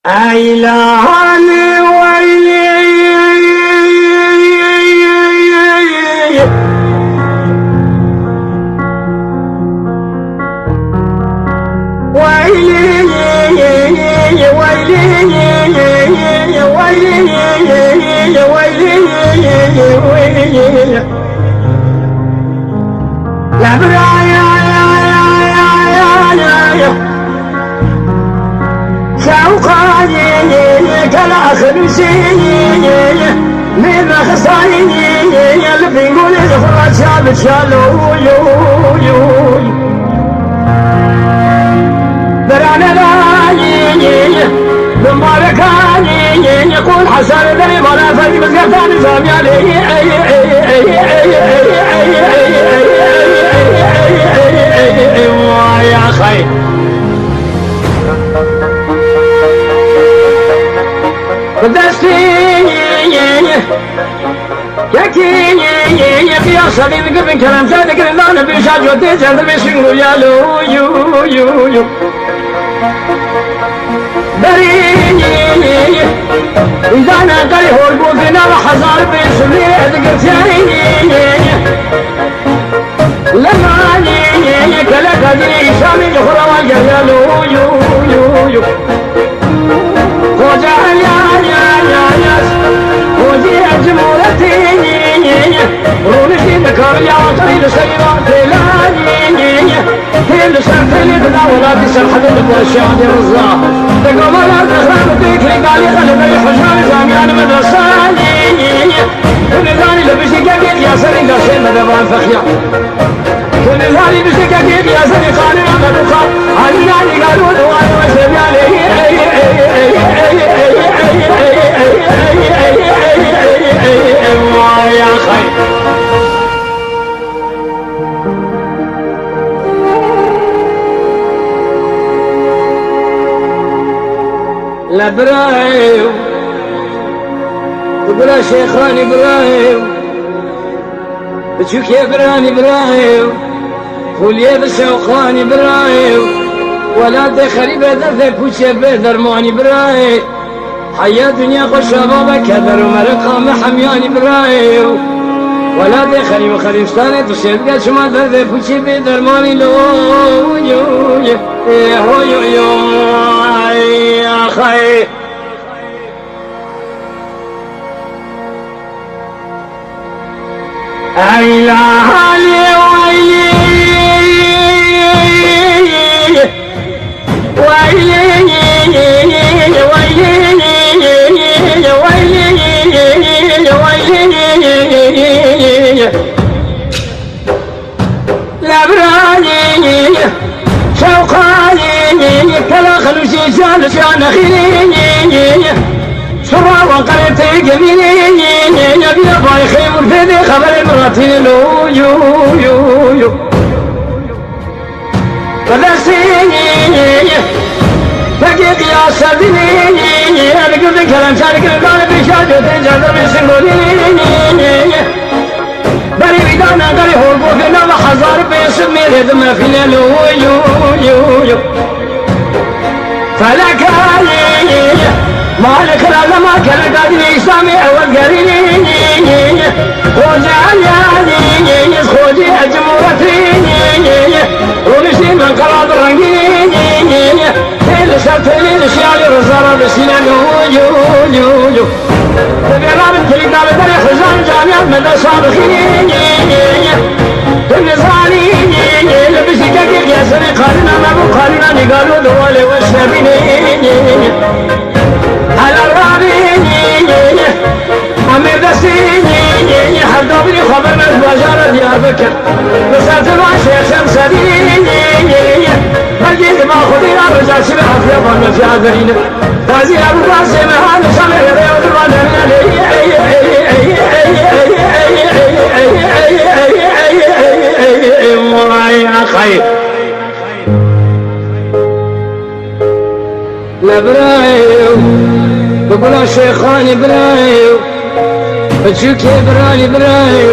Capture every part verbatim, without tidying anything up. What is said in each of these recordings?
Ey la halî weylî, weylî, weylî, weylî, weylî. Lebraya, ya, ya, ya, ya, ya. Şewqanî, kela xelûsî, mêna xisayî, li bîngolê xwe çal, çal, oy, oy, oy. Berane dayî, bimbarekanî, qul hesar derê bala ferî mizgeftan zamyanê. Vay axay. Bi destê yekê qiyasa dî digirin, keremte digirin, dane bîşa cotê cerdimê şingo ya lo, yo, yo, yo. Berê îdana qey hol bû, vê nava hezar bê şulê digirtiyayê. Lemanî, kele Kadirê Îslamê ji xwe re wan geriya lo, yo, yo, yo. Xoca ya, ya, ya, ya. Xocê Cumhuriyetê, rûniştî dikar ya, qirî li serî wan têlanî. Tê li ser têlê dida welatî serhedê bi şiyanê riza. Dega mala dexran û tê kirêkalê xelebeyê hejranê zamiyanê medresanî. Tu nizanî li bijî kekê diyasenê gaşê me devan fexiya. Tu nizanî bijî kekê diyasenê xanê me bixwa. Halî nalî galo dewar we seviyanê. Vay axay. La birayê, tu bira Şêxanî birayê, biçûkê biranî birayê, xuliyê bi şewqanî birayê, welatê xerîbê derdê pûçê bê dermanî birayê. Heya dinya xwe şaba be, keder û meriqa me hemyanî birayê. Welatê xerîb û xerîbstanê tu şêr bike, çima derdê pûçî bê dermanî lo, yo, yo, ê, ho, yo, yo, ay, axay. Ey la halî weylî. Lebrayî, şewqayî, kela xelûşî şal şanexî. Sura wa qeretê gemî, ya bîra bayxê murfê de xeberê miratîne lo, yo, yo, yo. Bi destê pekê qiyasedinê, digirdin keremşa digirdin, dane pêşa cotê cerdimê şingolî. Berê wî dane qerê holgofê nava hezar pêşin mêrê di mefîne lo, yo, yo, yo. Felekayê, malê kral nema keleka dinê Îslamê ewel gerî. Xoce Elyanî, xocê cumhuriyetî, rûniştî min qeral rengî. Tê li ser têlê li şiyalê rizara dişîne yo, yo, yo, yo. Dibê rabin kilîka li derê xizan camiyan me desa bixînî. Tu nizanî, li bijî kekê qiyasirê qanûna me bû, qanûna nîgalo di walê we şebînê. Hela rabî, em ê destê, her dabînî xwe bin ez bajara Diyarbekir. Li ser tirvan şêxem sedî, belkî dima xwedî ya roja şibê afiya van me fiya derîne. Gazî Ebu Qasimê Hanî Şamê Rêya Durvan Derine. Vay axay. Le birayê, bi gula Şêxanî birayê, bi çûkê biranî birayê,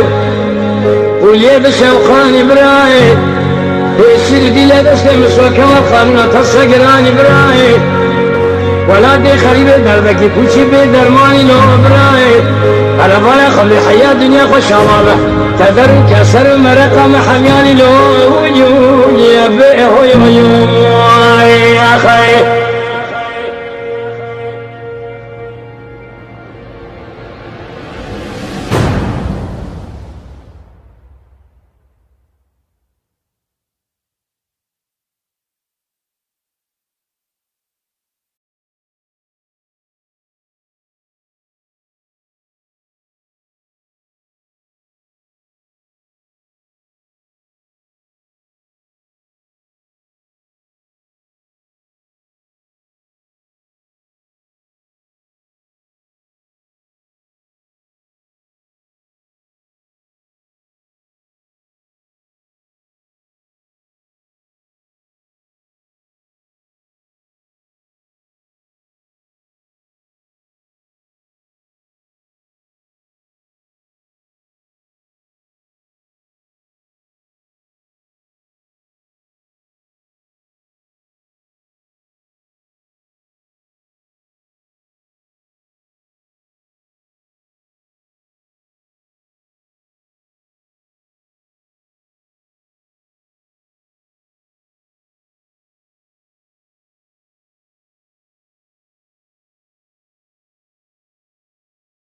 qûliyê bi şewqanî birayê, pêşî li dîlê destê min şo Kemal Xanûna tesa giranî birayê. Welatê xerîbê derdekî pûçî bê dermanî lo birayê. Qerebala xwe lê heya dinya xwe şama be. Keder û keser û mereqa me hemyanî lo. Uy, uy, bê, hoy, hoy, ay, axay.